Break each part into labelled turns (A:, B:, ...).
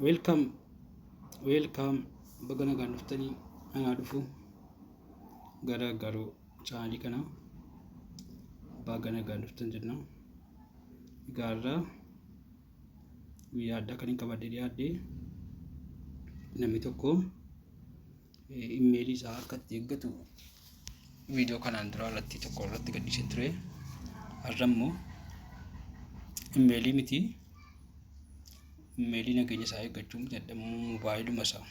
A: Welcome, welcome, baga nagaan dhuftanii. Anaa dhufu gara garuu chaanalii kana baga nagaan dhuftan jenna. Egaa irraa guyyaa addaa kan hin qabadhe dhiyaadhe, namni tokko imeelii isaa akka itti eeggatu viidiyoo kanaan dura irratti tokko irratti gadhiisee ture. Har'a immoo imeelii miti, imeelii nageenya isaa eeggachuu miti, adda mobaayiluma isaa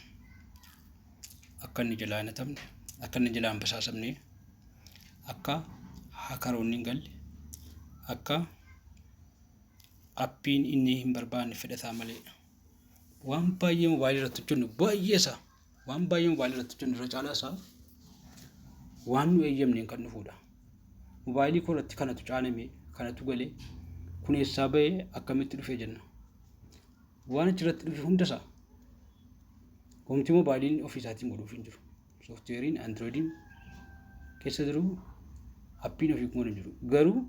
A: akka inni jalaa hin hatamne, akka inni jalaa hin basaasamne, akka hakaroonni hin galle, akka appiin inni hin barbaanne fedhataa malee waan baay'ee mobaayilii irratti hojjennu, baay'ee isaa waan baay'ee mobaayilii irratti hojjennu irra caalaa isaa waan nu eeyyamneen kan dhufuudha. Mobaayilii koo irratti kanatu caaname, kanatu galee, kun eessaa bahee, akkamitti dhufee jenna. Waan achirratti dhufe hundasaa homti mobaayiliin ofii isaatiin godhuuf hin jiru. Sooftiweeriin Androidiin keessa jiru, appiin ofii kun hin jiru. Garuu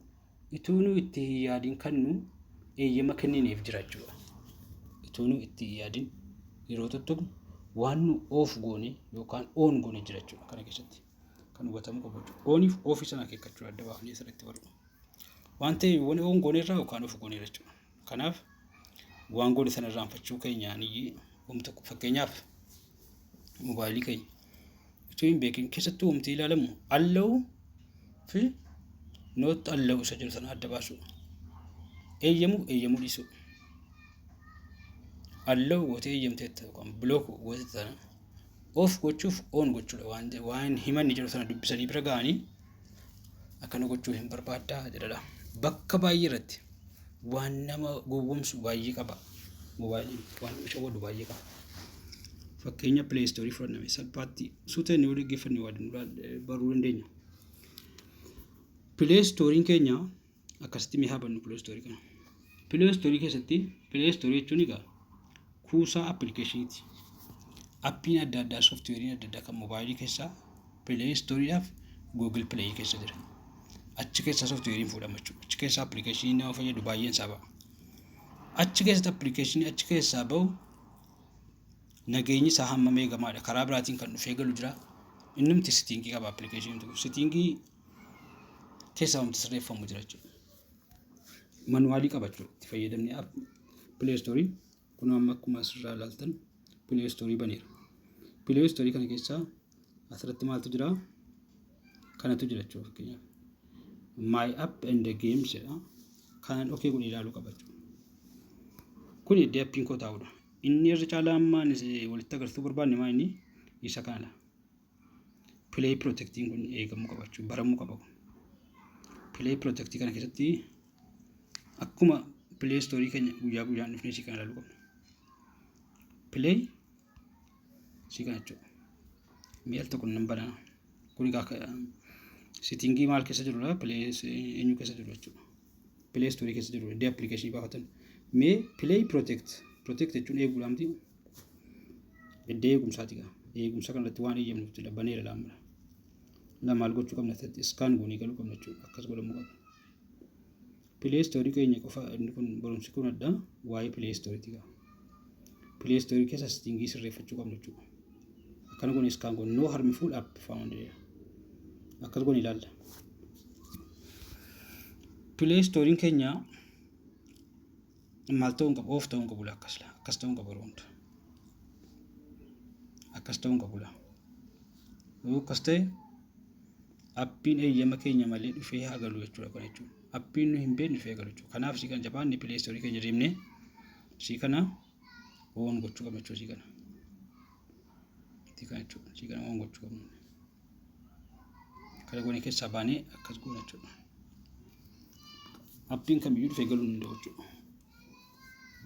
A: ituu nu itti hin yaadin kan nu eeyyama kennineef jira jechuudha. Ituu nu itti hin yaadin yeroo tuttuqnu waan nu off goone yookaan on goone jira jechuudha. Kana keessatti kan hubatamuu qabu jechuudha. Oniif offii sana akeekkachuu adda baafnee sirriitti baruu. Waan ta'eef waan on goone irraa yookaan off goone jechuudha. Kanaaf waan goone sana irraanfachuu keenyaan homtu, fakkeenyaaf mobaayilii keenya utuu hin beekin keessattuu homti ilaalamu allow fi not allow isa jiru sana adda baasu. Eeyyamuu, eeyyamuu dhiisuu. Allow gootee eeyyamteetta yookaan block gootee sana off gochuuf on gochuudha. Waan himanni jedhu sana dubbisanii bira ga'anii akkana gochuu hin barbaaddaa jedhadha. Bakka baay'ee irratti waan nama gowwoomsu baay'ee qaba. Moobaayiliin waan nama shawwadu baay'ee qaba. Fakkeenya Play Store fudhanname, salphaatti suuta inni yoo dhaggeeffanne waa baruu dandeenya. Play Store'n keenya akkasitti mee haa bannu Play Store kana. Play Store keessatti, Play Store jechuun egaa kuusaa appilikeeshiniiti. Appiin adda addaa, sooftiweeriin adda addaa kan moobaayilii keessaa Play Storeedhaaf Google Play keessa jira. Achi keessaa sooftiweeriin fuudhama jechuudha. Achi keessaa appilikeeshinii nama fayyadu baay'een isaa ba'a. Achi keessatti appilikeeshinii achi keessaa bahu nageenyi isaa hammam eegamaadha? Karaa biraatiin kan dhufee galu jira. Innumti settingii qaba appilikeeshiniin tokko. Settingii keessaa wanti sirreeffamu jira jechuudha. Manuwaalii qaba jechuudha. Itti fayyadamni Play Store kun amma akkuma asirraa ilaaltan Play Store baneera. Play Store kana keessaa asirratti maaltu jira? Kanatu jira jechuudha fakkeenyaaf. My app and the games jedha. Kanan okay godhee ilaaluu qaba jechuudha. Kun iddoo appiin koo taa'udha. Inni irra caalaa ammaa walitti agarsiisuu barbaanne maa inni isa kanadha. Play Protectiin kun eegamuu qaba jechuudha. Baramuu qaba kun. Play Protectii kana keessatti akkuma Play Store keenya guyyaa guyyaan dhufnee isii kana ilaaluu qabna. Play isii kana jechuudha. Mi'a tokko nan banaa. Kun egaa settingii maal keessa jirudha? Play eenyu keessa jiru jechuudha. Play Store keessa jiru iddoo appilikeeshinii baafatan. Mee Play Protect, Protect jechuun eeguudha miti. Iddoo eegumsaati gaa. Eegumsa kanarratti waan eeyyamnuuf jira baneera laamala. La maal gochuu qabna? Asirratti scan goonee galuu qabna jechuudha. Akkas godhamuu qaba. Play Store keenya qofa inni kun barumsi kun adda waa'ee Play Storeeti gaa. Play Store keessa settingii sirreeffachuu qabna jechuudha. Akkana goone scan goone, no harmful app found. Akkas goone ilaalla. Play Store'n keenya maal ta'uu hin qabu? Off ta'uu hin qabu akkas la. Akkas ta'uu hin qabu yeroo hunda. Akkas ta'uu hin qabu la. Yoo akkas ta'e appiin eeyyama keenya malee dhufee haa galu jechuudha kana jechuudha. Appiin nu hin beekne dhufee galu jechuudha. Kanaaf isii kana jabaanne Play Store keenya deemnee isii kana on gochuu qabna jechuudha isii kana. Isii kana jechuudha. Isii kana on gochuu qabna. Kana goone keessaa baanee akkas goona jechuudha. Appiin kamiyyuu dhufee galuu hin danda'u jechuudha.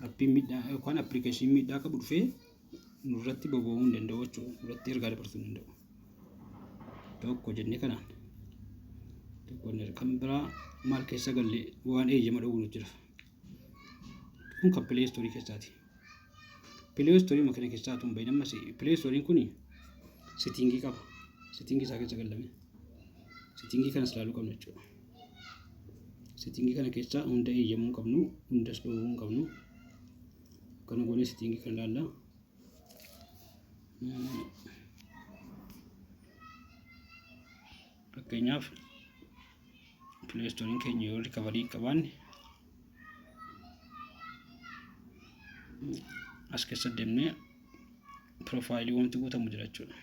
A: Appiin miidhaa yookaan appilikeeshiniin miidhaa qabu dhufee nurratti boba'uu hin danda'u jechuudha. Nurratti ergaa dabarsuu hin danda'u. Tokko jennee kanaan. Tokko jennee kan biraa maal keessa galle waan eeyyama dhowwu jira. Kun kan Play Store keessaati. Play Store kana keessaa tun bahin ammas Play Store kun settingii qaba. Settingii isaa keessa gallame. Settingii kanas ilaaluu qabna jechuudha. Settingii kana keessaa hunda eeyyamuu hin qabnu, hundas dhowwuu hin qabnu. Akkana goonee setting kan ilaalla. Fakkeenyaaf, Play Storeiin keenya yoo recovery qabaanne, as keessa deemnee profile wanti guutamu jira jechuudha.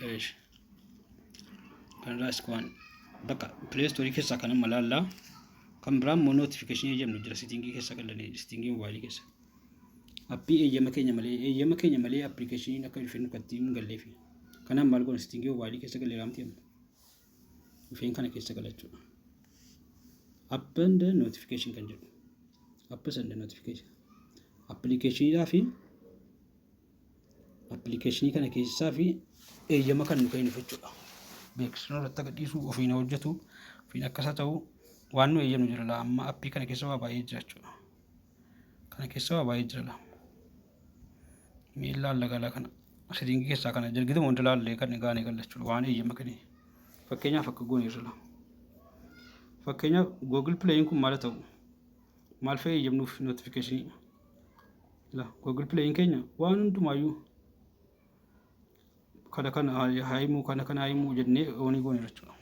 A: Eesh. Kanarraas waan bakka Play Store keessaa kan amma laallaa. Kan biraa immoo notification eeyyamnu jira, setting keessa galanii, setting moobaayilii keessa. App eeyyama keenya malee applicationiin akka dhufee nukatti hin galleefi. Kanaaf maal goona? Setting moobaayilii keessa galee raamti amma. Dhufeen kana keessa gala jechuudha. App and notification kan jedhu. Apps and notification. Applicationiidhaa fi application kana keessaa fi eeyyama kan nu kennuuf jechuudha. Beeksisni irratti agarsiisu, ofiin hojjetu, ofiin akkasa ta'u, waan nu eeyyamnu jira laa. Amma app kana keessa waa baay'ee jira jechuudha. Kana keessa waa baay'ee jira laa. Mee laalla galaa kana. Setting keessaa kana jalgituma wanta laallee kan gaanee galla jechuudha. Waan eeyyama kenne. Fakkeenyaaf, akka goone irra laa. Fakkeenyaaf, Google Playin kun maal ta'u? Maal fa'i eeyyamnuuf notification? La, Google Playin keenya waan hundumaayyuu kana kana haa himuu, kana kana haa himuu jennee on goone jechuudha.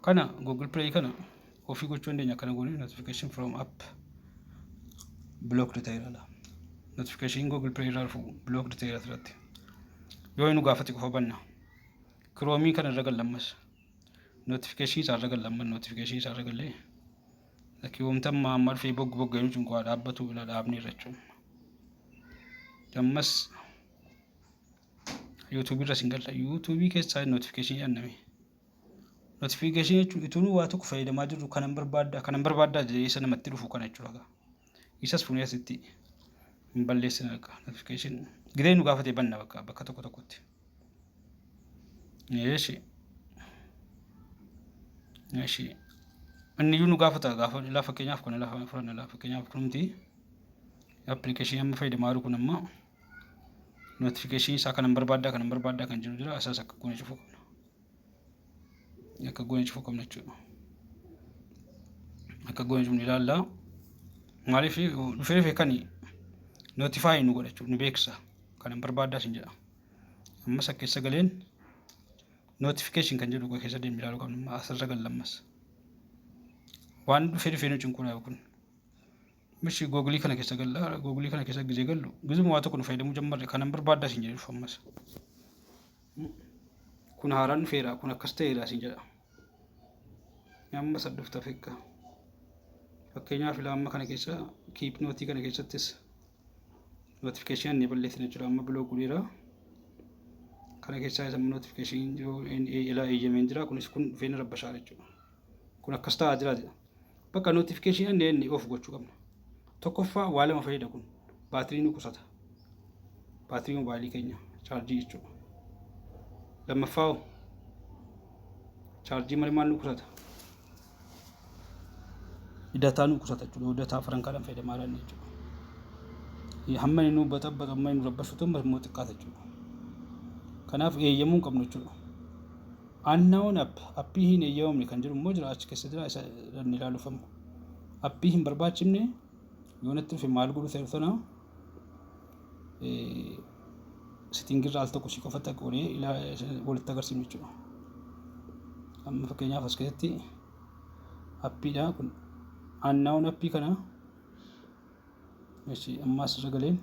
A: Kana Google Play kana off gochuu dandeenya. Akkana goone notification from app blocked ta'eera la. Notification Google Play irraa dhufu blocked ta'eera asirratti. Yoo inni gaafate qofa banna. Chrome kana irra galla ammas. Notification isaa irra galla amma, notification isaa irra gallee. Lakkii, wamta amma amma dhufee boggu boggeenuu cunqaa dhaabbatu ila dhaabni irra jechuudha. Ammas YouTube irra sin galla. YouTube keessaa notification jedhame. Notification jechuun utuu waa tokko fayyadamaa jirru kanan barbaaddaa, kanan barbaaddaa jedhee isa namatti dhufu kana jechuudha. Isas fuunee asitti hin balleessina bakka notification. Gidee nu gaafate banna bakka bakka tokko tokkotti. Eeshi. Eeshi. Inni iyyuu nu gaafata gaafa ilaa. Fakkeenyaaf kana lafa fudhanna laa. Fakkeenyaaf, kunumti application amma fayyadamaa jiru kun amma notification isaa kanan barbaaddaa, kanan barbaaddaa kan jiru jira. Isaas akka goone cufuu qabna. Akka goone cufuu qabna jechuudha. Akka goone cufnu ilaallaa. Maaliif dhufee dhufee kan notify nu godha jechuudha, nu beeksisa. Kanan barbaaddaa sin jedha. Ammas akka keessa galeen notification kan jedhu keessa deemnee ilaaluu qabna. Asirra galla ammas. Waan dhufee dhufee nu cinquudha kun. Mishi Google kana keessa galla. Google kana keessa gizee gallu, gizuma waa tokko nu fayyadamuu jammarre, kanan barbaaddaa sin jedhu dhufa ammas. Kun haaraan dhufeera, kun akkas ta'eera sin jedha. Amma isa dhufta fikka. Fakkeenyaaf, ilaa, amma kana keessa Keep Note kana keessattis notification ni balleessina jechuudha. Amma block godheera. Kana keessaa isa notification jiru ilaa eeyyameen jira. Kunis kun dhufee na rabbashaa jechuudha. Kun akkas ta'aa jira jedha. Bakka notification inni off gochuu qabna. Tokkoffaa, waa lama fayyada kun. Baatirii nu qusata. Baatirii moobaayilii keenya chaarjii jechuudha. Lammaffaa hoo, chaarjii malee maal nu qusata? Data nu qusata jechuudha. Data farankaadhaan fayyadamaa jiran jechuudha. Hamma inni nu baxabbatu, hamma inni nu rabbashutu immoo xiqqaata jechuudha. Kanaaf eeyyamuu hin qabnu jechuudha. Unknown app, app hin eeyyamamne kan jedhu immoo jira, achi keessa jira. Isa inni ilaaluuf amma. App hin barbaachifne yoo natti dhufe maal godhu ta'e sana setting irra al tokko si qofatti akka godhee walitti agarsiifnu jechuudha. Amma fakkeenyaaf, as keessatti appiidha kun, unknown app kana. Amma asirra galeen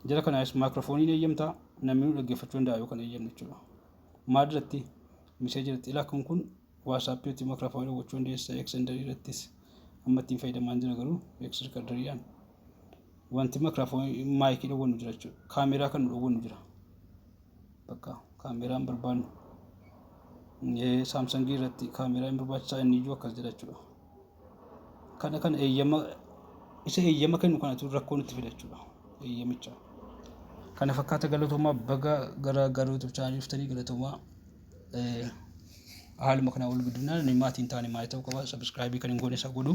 A: jara kanaas maayikiroofooniin eeyyamtaa, namni nu dhaggeeffachuu danda'a yoo kana eeyyamne jechuudha. Maal irratti? Message irratti. Ilaa, kun WhatsApp irratti maayikiroofoonii gochuu dandeessa, Xender irrattis amma ittiin fayyadamaa jira garuu X recorderiidhaan. Wanti maayikiroofoonii maayikii dhowwannu jira jechuudha. Kaameeraa kan nu dhowwannu jira. Bakka kaameeraan barbaannu. Samsung irratti kaameeraa hin barbaachisaa, inni iyyuu akkas jedha jechuudha. Kana kana eeyyama, isa eeyyama kennu kanatu rakkoo nutti fida jechuudha. Eeyyamicha. Kana fakkaata. Galatoomaa, baga gara gara YouTube channel dhuftanii. Galatoomaa. Haaluma kanaan wal guddinaa. Namni maatiin taane maal ta'uu qaba? Subscribe kan hin goone isa godhu.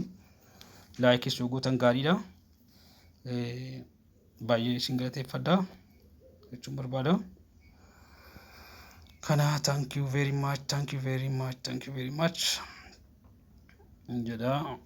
A: Likeis yoo gootan gaariidha. Baay'ee isin galateeffadha jechuun barbaada. Kana thank you very much, thank you very much, thank you very much jedha.